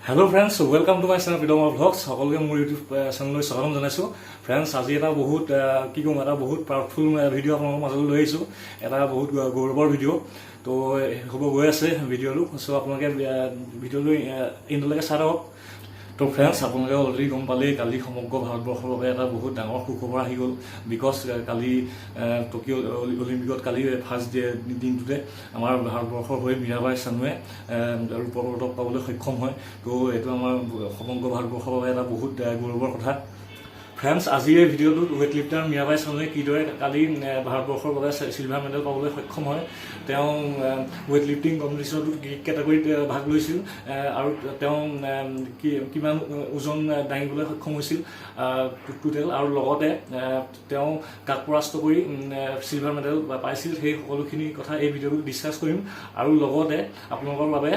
Hello friends, welcome to my channel প্ৰীতমৰ vlogs. সকলোকে মোৰ ইউটিউব চেনেললৈ স্বাগতম জনাইছোঁ। ফ্ৰেণ্ডছ, আজি এটা বহুত কি ক'ম, এটা বহুত পাৱাৰফুল ভিডিঅ' আপোনালোকৰ মাজলৈ লৈ আহিছোঁ। এটা বহুত গৌৰৱৰ ভিডিঅ' তো হ'ব গৈ আছে ভিডিঅ'টো। চ' আপোনালোকে ভিডিঅ'টো এণ্ডলৈকে চাই থাকক। তো ফ্ৰেণ্ডছ, আপোনালোকে অলৰেডি গম পালেই, কালি সমগ্ৰ ভাৰতবৰ্ষৰ বাবে এটা বহুত ডাঙৰ সুখবৰ আহি গ'ল, because কালি টকিঅ' অলিম্পিকত কালি ফাৰ্ষ্ট দিনটোতে আমাৰ ভাৰতবৰ্ষৰ হৈ মীৰাবাই চানুৱে ৰূপৰ পদক পাবলৈ সক্ষম হয়। তো এইটো আমাৰ সমগ্ৰ ভাৰতবৰ্ষৰ বাবে এটা বহুত গৌৰৱৰ কথা। ফ্ৰেণ্ডছ, আজিৰ এই ভিডিঅ'টোত ৱেইট লিফ্টাৰ মীৰাবাই চানুৱে কিদৰে কালি ভাৰতবৰ্ষৰ বাবে চিলভাৰ মেডেল পাবলৈ সক্ষম হয়, তেওঁ ৱেইট লিফটিং কম্পিটিশ্যনটোত কি কেটেগৰীত ভাগ লৈছিল আৰু তেওঁ কি কিমান ওজন দাঙিবলৈ সক্ষম হৈছিল টোটেল আৰু লগতে তেওঁ কাক পৰাস্ত কৰি চিলভাৰ মেডেল পাইছিল, সেই সকলোখিনি কথা এই ভিডিঅ'টোত ডিছকাছ কৰিম। আৰু লগতে আপোনালোকৰ বাবে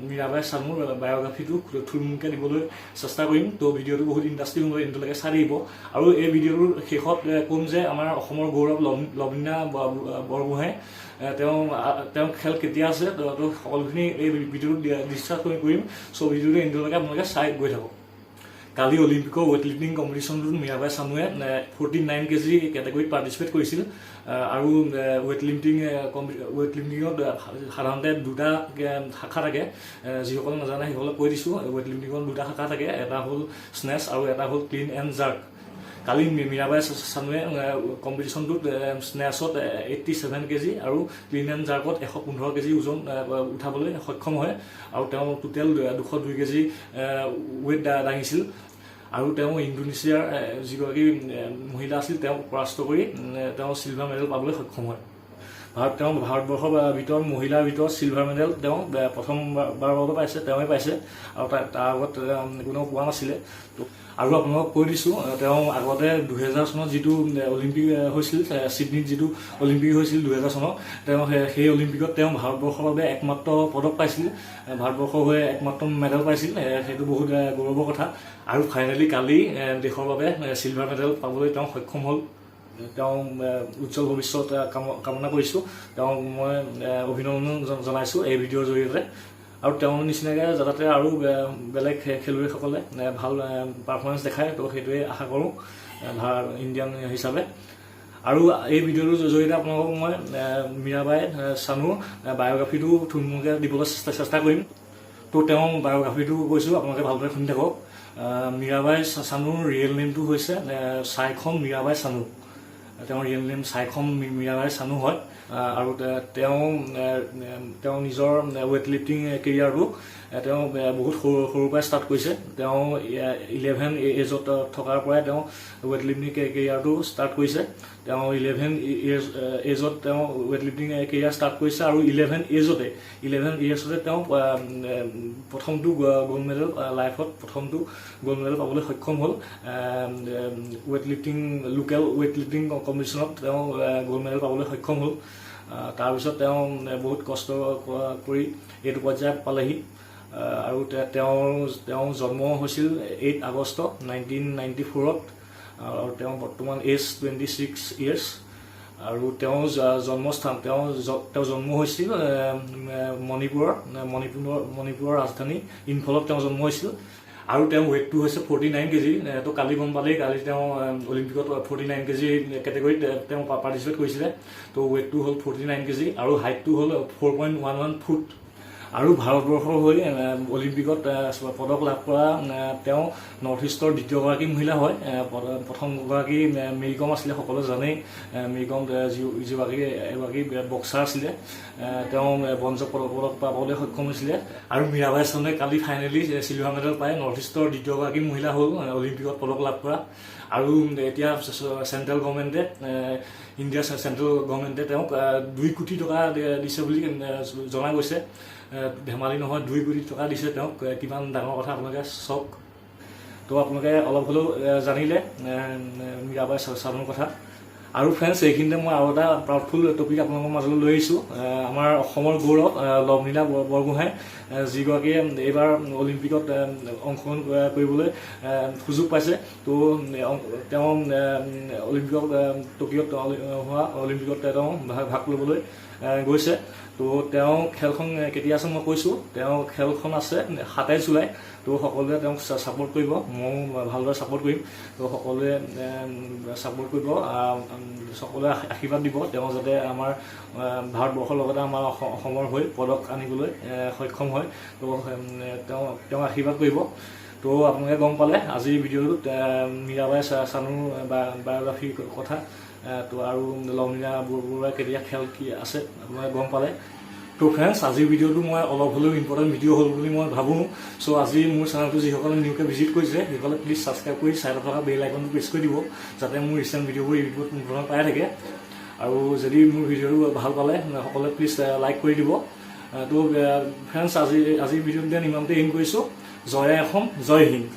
মীৰাবাই চানুৰ বায়'গ্ৰাফিটো থুলমূলকৈ দিবলৈ চেষ্টা কৰিম। তো ভিডিঅ'টো বহুত ইণ্টাৰেষ্টিং হ'ব, এণ্ডলৈকে চাই থাকিব। আৰু এই ভিডিঅ'টোৰ শেষত ক'ম যে আমাৰ অসমৰ গৌৰৱ লভলীনা বৰগোহাঁই তেওঁ খেল কেতিয়া আছে, তো সকলোখিনি এই ভিডিঅ'টোত ডিছকাছ কৰিম। চ' ভিডিঅ'টো এণ্ডলৈকে আপোনালোকে চাই গৈ থাকক। কালি অলিম্পিকৰ ৱেইট লিফটিং কম্পিটিশ্যনটোত মীৰাবাই চানুৱে 49 কেজি কেটেগৰীত পাৰ্টিচিপেট কৰিছিল। আৰু ৱেইট লিফটিঙত সাধাৰণতে দুটা শাখা থাকে। যিসকলে নাজানে সেইসকলক কৈ দিছোঁ, ৱেইট লিফটিঙত দুটা শাখা থাকে, এটা হ'ল স্নেচ আৰু এটা হ'ল ক্লিন এণ্ড জাৰ্ক। কালি মীৰাবাই চানুৱে কম্পিটিশ্যনটোত স্নেচত 87 কেজি আৰু ক্লিন এণ্ড জাৰ্কত 115 কেজি ওজন উঠাবলৈ সক্ষম হয় আৰু তেওঁ টোটেল 202 কেজি ৱেইট দাঙিছিল। আৰু তেওঁ ইণ্ডোনেছিয়াৰ যিগৰাকী মহিলা আছিল, তেওঁক পৰাস্ত কৰি তেওঁ চিলভাৰ মেডেল পাবলৈ সক্ষম হয়। তেওঁ ভাৰতবৰ্ষৰ ভিতৰত, মহিলাৰ ভিতৰত চিলভাৰ মেডেল তেওঁ প্ৰথমবাৰৰ বাবে পাইছে, তেওঁৱে পাইছে আৰু তাৰ আগত কোনেও পোৱা নাছিলে। তো আৰু আপোনালোকক কৈ দিছোঁ, তেওঁ আগতে 2000 চনত যিটো অলিম্পিক হৈছিল, ছিডনীত যিটো অলিম্পিক হৈছিল 2000 চনত, তেওঁ সেই অলিম্পিকত তেওঁ ভাৰতবৰ্ষৰ বাবে একমাত্ৰ পদক পাইছিল, ভাৰতবৰ্ষৰ হৈ একমাত্ৰ মেডেল পাইছিল। সেইটো বহুত গৌৰৱৰ কথা। আৰু ফাইনেলি কালি দেশৰ বাবে চিলভাৰ মেডেল পাবলৈ তেওঁ সক্ষম হ'ল। তেওঁ উজ্জ্বল ভৱিষ্যত কামনা কৰিছোঁ। তেওঁক মই অভিনন্দন জনাইছোঁ এই ভিডিঅ'ৰ জৰিয়তে। আৰু তেওঁৰ নিচিনাকৈ যাতে আৰু বেলেগ খেলুৱৈসকলে ভাল পাৰফৰ্মেঞ্চ দেখায়, তো সেইটোৱে আশা কৰোঁ ইণ্ডিয়ান হিচাপে। আৰু এই ভিডিঅ'টোৰ জৰিয়তে আপোনালোকক মই মীৰাবাই চানুৰ বায়'গ্ৰাফিটো থুলমূলকৈ দিবলৈ চেষ্টা কৰিম। তো তেওঁ বায়'গ্ৰাফিটো কৈছোঁ, আপোনালোকে ভালদৰে শুনি থাকক। মীৰাবাই চানুৰ ৰিয়েল নেমটো হৈছে চাইখম মীৰাবাই চানু। তেওঁৰ ৰিয়েল নেম চাইখম মীৰাবাই চানু হয়। আৰু তেওঁ নিজৰ ৱেইট লিফটিং কেৰিয়াৰটো তেওঁ বহুত সৰু সৰুৰ পৰাই ষ্টাৰ্ট কৰিছে। তেওঁ 11 এজত থকাৰ পৰাই তেওঁ ৱেইট লিফটিং কেৰিয়াৰটো ষ্টাৰ্ট কৰিছে। তেওঁ 11 ইয়েৰ্ছ এজত তেওঁ ৱেইট লিফটিং কেৰিয়াৰ ষ্টাৰ্ট কৰিছে আৰু 11 ইয়েৰ্ছতে তেওঁ প্ৰথমটো গ'ল্ড মেডেল, লাইফত প্ৰথমটো গ'ল্ড মেডেল পাবলৈ সক্ষম হ'ল। Weight lifting, local weight lifting কম্পিটিশ্যনত তেওঁ গ'ল্ড মেডেল পাবলৈ সক্ষম হ'ল। তাৰপিছত তেওঁ বহুত কষ্ট কৰি এইটো পৰ্যায় পালেহি। আৰু তেওঁৰ জন্ম হৈছিল 8 আগষ্ট 1994ত আৰু তেওঁ বৰ্তমান এজ 26 ইয়েৰ্ছ। আৰু তেওঁ জন্মস্থান, তেওঁ জন্ম হৈছিল মণিপুৰৰ ৰাজধানী ইম্ফলত তেওঁ জন্ম হৈছিল। আৰু তেওঁৰ ৱেইটটো হৈছে 49 কেজি। তো কালি গম পালেই, কালি তেওঁ অলিম্পিকত 49 কেজি কেটেগৰীত তেওঁ পাৰ্টিচিপেট কৰিছিলে। তো ৱেইটটো হ'ল 49 কেজি আৰু হাইটটো হ'ল 4.11 ফুট। আৰু ভাৰতবৰ্ষৰ হৈ অলিম্পিকত পদক লাভ কৰা তেওঁ নৰ্থ ইষ্টৰ দ্বিতীয়গৰাকী মহিলা হয়। প্ৰথমগৰাকী মেৰী কম আছিলে, সকলোৱে জানেই। মেৰী কম যিগৰাকী এগৰাকী বক্সাৰ আছিলে, তেওঁ ব্ৰঞ্জৰ পদক পাবলৈ সক্ষম হৈছিলে। আৰু মীৰাবাই চানুৱে কালি ফাইনেলি চিলভাৰ মেডেল পাই নৰ্থ ইষ্টৰ দ্বিতীয়গৰাকী মহিলা হ'ল অলিম্পিকত পদক লাভ কৰা। আৰু এতিয়া চেণ্ট্ৰেল গভৰ্ণমেণ্টে, ইণ্ডিয়াৰ চেণ্ট্ৰেল গভৰ্ণমেণ্টে তেওঁক 2 কোটি টকা দিছে বুলি জনা গৈছে। ধেমালি নহয়, 2 কোটি টকা দিছে তেওঁক। কিমান ডাঙৰ কথা আপোনালোকে চাওক। তো আপোনালোকে অলপ হ'লেও জানিলে মীৰাবাই চানুৰ কথা। আৰু ফ্ৰেণ্ডছ, এইখিনিতে মই আৰু এটা প্ৰাউডফুল টপিক আপোনালোকৰ মাজলৈ লৈ আহিছোঁ। আমাৰ অসমৰ গৌৰৱ লভলীনা বৰগোহাঁই, যিগৰাকীয়ে এইবাৰ অলিম্পিকত অংশগ্ৰহণ কৰিবলৈ সুযোগ পাইছে। তো তেওঁ অলিম্পিকত, টকিঅ'ত হোৱা অলিম্পিকত তেওঁ ভাগ ল'বলৈ গৈছে। তো তেওঁ খেলখন কেতিয়া আছে মই কৈছোঁ। তেওঁ খেলখন আছে 27 জুলাই। তো সকলোৱে তেওঁক ছাপোৰ্ট কৰিব, ময়ো ভালদৰে ছাপোৰ্ট কৰিম। তো সকলোৱে ছাপোৰ্ট কৰিব, সকলোৱে আশীৰ্বাদ দিব তেওঁ যাতে আমাৰ ভাৰতবৰ্ষৰ লগতে আমাৰ অসমৰ হৈ পদক আনিবলৈ সক্ষম হয়। তো তেওঁ আশীৰ্বাদ কৰিব। তো আপোনালোকে গম পালে আজিৰ ভিডিঅ'টোত মীৰাবাই চানুৰ বায়'গ্ৰাফীৰ কথা, তো আৰু লভলীনা বৰবৰুৱাৰ কেতিয়া খেল কি আছে আপোনালোকে গম পালে। তো ফ্ৰেণ্ডছ, আজিৰ ভিডিঅ'টো মই অলপ হ'লেও ইম্পৰ্টেণ্ট ভিডিঅ' হ'ল বুলি মই ভাবোঁ। চ' আজি মোৰ চেনেলটো যিসকলে নিউকৈ ভিজিট কৰিছে, সেইসকলে প্লিজ ছাবস্ক্ৰাইব কৰি ছাইডত থকা বেল আইকনটো প্ৰেছ কৰি দিব, যাতে মোৰ ৰিচেণ্ট ভিডিঅ'বোৰ ইউটিউবত পোনপ্ৰথমে পাই থাকে। আৰু যদি মোৰ ভিডিঅ'টো ভাল পালে, সকলোৱে প্লিজ লাইক কৰি দিব। তো ফ্ৰেণ্ডছ, আজিৰ ভিডিঅ'টো ইমানতে এণ্ড কৰিছোঁ। জয় অসম, জয় হিন্দ।